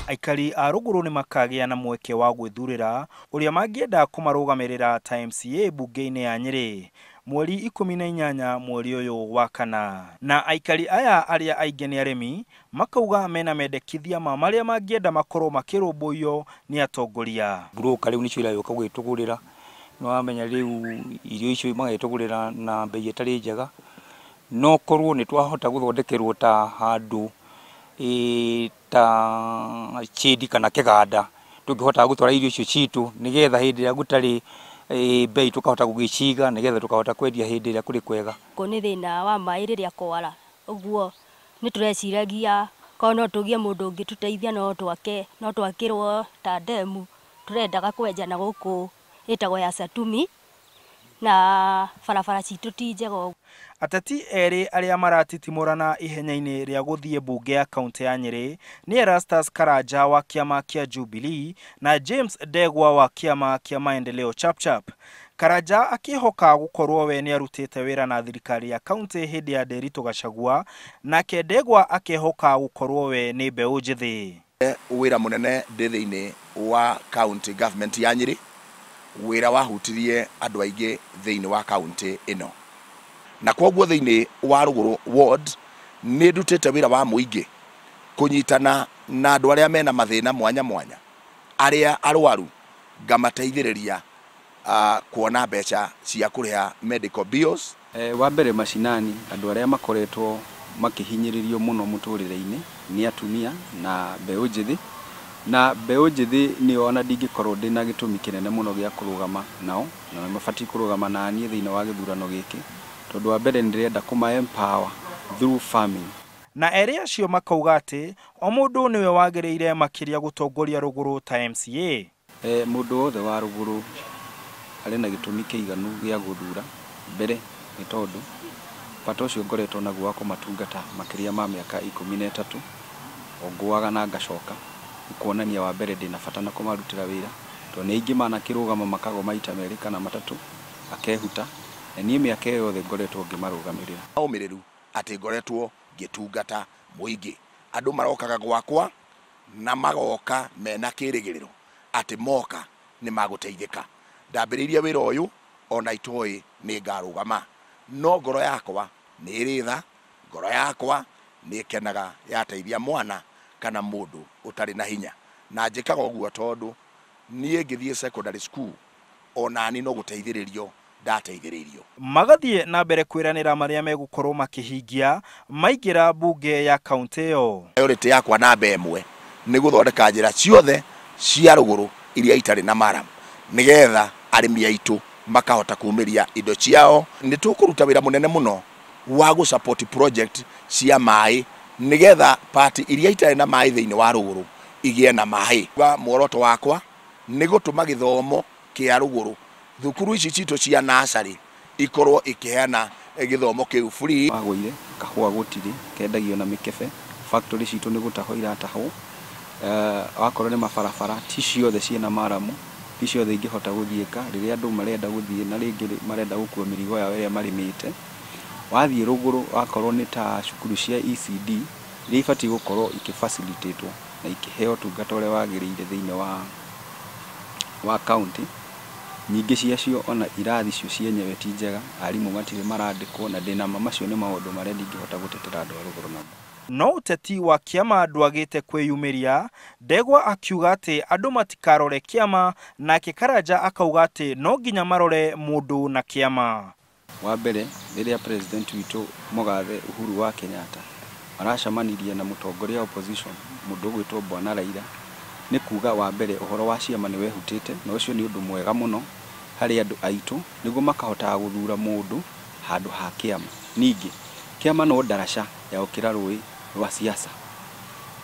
Aikari a Rũgũrũ nĩ makagĩa na mweke wa gwĩthurĩra ũrĩa mangĩenda kũmarũgamĩrĩra ta MCA mbunge-inĩ ya Nyĩrĩ mweri 18 mweri ũyũ wa kana. Na aikari aya arĩa aingĩ nĩ arĩmi makauga mena mendekithia ma marĩa mangĩenda makorwo makĩrũmbũiyo nĩ atongoria. Broker rĩu nĩcio iragĩũka gũgĩtũgũrĩra, nĩ wamenya rĩu irio icio magagĩtũgũrĩra na mbei ĩtarĩ njega, no korwo nĩ twahota gũthondekerwo ta handũ ta shade kana kĩganda tũngĩhota gũtwara irio icio citũ nĩgetha hĩndĩ ĩrĩa gũtarĩ mbei tũkahota gũgĩciga nĩgetha tũkahota kwendia hĩndĩ ĩrĩa kũrĩ kwega. Nĩ thĩna wa maĩ rĩrĩa kwara, ũguo nĩ tũreciragia korwo no tũgĩe mũndũ ũngĩtũteithia no twake, no twakĩrwo ta ndemu tũrendaga kwenja na gũkũ ĩtagwo ya Satumi, na barabara citũ ti njega ũguo. Ateti erĩ arĩa maratitimũrana ihenya-inĩ rĩa gũthiĩ mbunge ya kaunti ya Nyĩrĩ nĩ Erastus Karanja wa kĩama kĩa Jubilee na James Ndegwa wa kĩama kĩa Maendeleo Chapchap. Karanja akĩhoka gũkorwo we nĩarutĩte wĩra na thirikari ya kaunti hĩndĩ ya Nderitu Gachagua, nake Ndegwa akehoka gũkorwo we nĩ mbeũ njĩthĩ. Wĩra mũnene ndĩ thĩinĩ wa county government ya Nyĩrĩ, wĩra wahutirie andũ aingĩ thĩinĩ wa kaunti ĩno, na kwoguo thĩinĩ wa Rũgũrũ ward nĩ ndutĩte wĩra wa mũingĩ kũnyitana na andũ arĩa mena mathĩna mwanya mwanya, arĩa arwaru ngamateithĩrĩria kuona mbeca cia kũrĩha medical bills. Wa mbere macinani andũ arĩa makoretwo makĩhinyĩrĩrio mũno mũtũrĩre-inĩ nĩ atumia na mbeũ njĩthĩ, na mbeũ njĩthĩ nĩo ona ndingĩkorwo ndĩna gĩtũmi kĩnene mũno gĩa kũrũgama nao, na nĩ mabatiĩ kũrũgama na niĩ thĩinĩ wa gĩthurano gĩkĩ, tondũ wa mbere nĩndĩrenda kũma empower through farming. Na erĩ acio makauga atĩ o mũndũ nĩwe wagĩrĩire makĩria gũtongoria Rũgũrũ ta MCA. Mũndũ wothe wa Rũgũrũ arĩ na gĩtũmi kĩiganu gĩa gũthura mbere, nĩ tondũ bata ũcio ngoretwo naguo wa kũmatungata makĩria ma mĩaka 13, o ngũaga na ngacoka, nĩ kuonania wa mbere ndĩna bata na kũmarutĩra wĩra, tondũ nĩ aingĩ manakĩrũgama makagwa maita merĩ kana matatũ akehuta, na niĩ mĩaka ĩyo yothe ngoretwo ngĩmarũgamĩrĩra. Ũmĩrĩru atĩ ngoretwo ngĩtungata mũingĩ, andũ marokaga gwakwa na magoka mena kĩrĩgĩrĩro atĩ moka nĩ magũteithĩka. Ndambĩrĩirie wĩra ũyũ ona itoĩ nĩ ngarũgama, no ngoro yakwa nĩ ĩrĩ tha, ngoro yakwa nĩ ĩkenaga yateithia mwana kana mũndũ ũtarĩ na hinya, na njĩkaga ũguo tondũ niĩ ngĩthiĩ secondary school onani no gũteithĩrĩrio ndateithĩrĩirio. Magathiĩ na mbere kwĩranĩra marĩa megũkorwo makĩhingia maingĩra mbunge ya kaunti ĩyo. Priority yakwa namba ĩmwe nĩ gũthondeka njĩra ciothe cia Rũgũrũ iria itarĩ na maram, nĩgetha arĩmi aitũ makahota kumĩria indo ciao. Nĩ tũkũruta wĩra mũnene mũno wa gũ support project cia maĩ, nĩgetha party iria itarĩ na maĩ thĩinĩ wa Rũgũrũ igĩe na maĩ. Muoroto wakwa nĩ gũtũma gĩthomo kĩa Rũgũrũ, thukuru ici citũ cia nursery ikorwo ikĩheana gĩthomo kĩu free. Wagũire kahũa gũtirĩ, kendagio na mĩkebe, factory citũ nĩ gũtahwo iratahwo. Wakorwo nĩ mabarabara ti ciothe ciĩna maramu, ti ciothe ingĩhota gũthiĩka rĩrĩa andũ marenda gũthiĩ na rĩngĩ marenda gũkua mĩrigo yao ĩrĩa marĩmĩte. Wathiĩ Rũgũrũ wakorwo nĩ ta cukuru cia ECD iria ibatiĩ gũkorwo ikĩ-facilitatwo na ikĩheo ũtungata ũrĩa wagĩrĩire thĩinĩ wa county. Nyingĩ ciacio ona irathi icio cienyewe ti njega, arimũ matirĩ marandĩkwo, na ndĩna ma macio nĩ maũndũ marĩa ndingĩhota gũtetera andũ a Rũgũrũ namo. No ũteti wa kĩama ndwagĩte kwĩyumĩria, Ndegwa akiuga atĩ andũ matikarore kĩama, nake Karanja akauga atĩ no nginya marore mũndũ na kĩama. Wa mbere rĩrĩa president witũ mũgathe Uhuru wa Kenyatta aracemanirie na mũtongoria wa opposition mũndũ ũgwĩtwo Bwana Raila, nĩ kuga wa mbere ũhoro wa ciama nĩ wehutĩte, na ũcio nĩ ũndũ mwega mũno harĩ andũ aitũ, nĩguo makahotaga gũthura mũndũ handũ ha kĩama. Ningĩ kĩama no ndaraca ya gũkĩra rũĩ rwa siasa,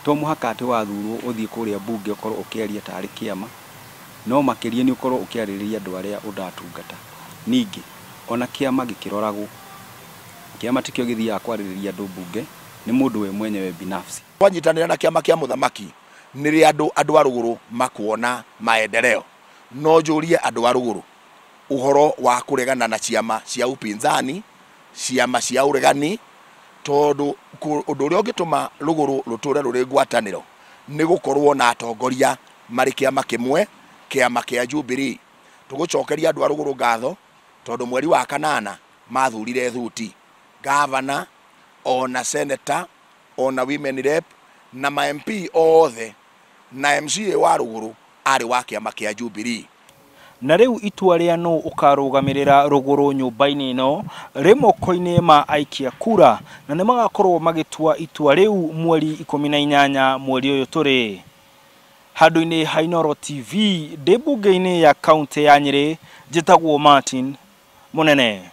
to mũhaka atĩ wathurwo ũthiĩ kũrĩa mbunge ũkorwo ũkĩaria tarĩ kĩama, no makĩria nĩ ũkorwo ũkĩarĩrĩria andũ arĩa ũratungata. Ningĩ ona kĩama gĩkĩroragwo, kĩama tikĩo gĩthiaga kwarĩrĩria andũ mbunge, nĩ mũndũ we mwenyewe binafsi. Twanyitanĩra na kĩama kĩa mũthamaki nĩrĩ andũ a Rũgũrũ makuona maendeleo. No njũrie andũ a Rũgũrũ ũhoro wa kũregana na ciama cia upinzani, ciama cia ũregani, tondũ ũndũ ũrĩa ũngĩtũma Rũgũrũ rũtũre rũrĩ ngwatanĩro Nĩ gũkorwo na atongoria marĩ kĩama kĩmwe, kĩama kĩa Jubilee. Tũgũcokeria andũ a Rũgũrũ ngatho tondũ mweri wa kanana mathurire thuti gavana ona senator ona women rep na ma MP othe na MCA wa Rũgũrũ arĩ wa kĩama kĩa Jubilee. Na rĩu itua rĩa nũ ũkarũgamĩrĩra Rũgũrũ nyũmba-inĩ ĩno rĩ moko-inĩ ma aikia kura, na nĩ magakorwo magĩtua itua rĩu mweri 18 mweri ũyũ tũrĩ. Handũ-inĩ ha Inooro TV ndĩ mbunge-inĩ ya kaunti ya Nyĩrĩ, njĩtagwo Martin Mũnene.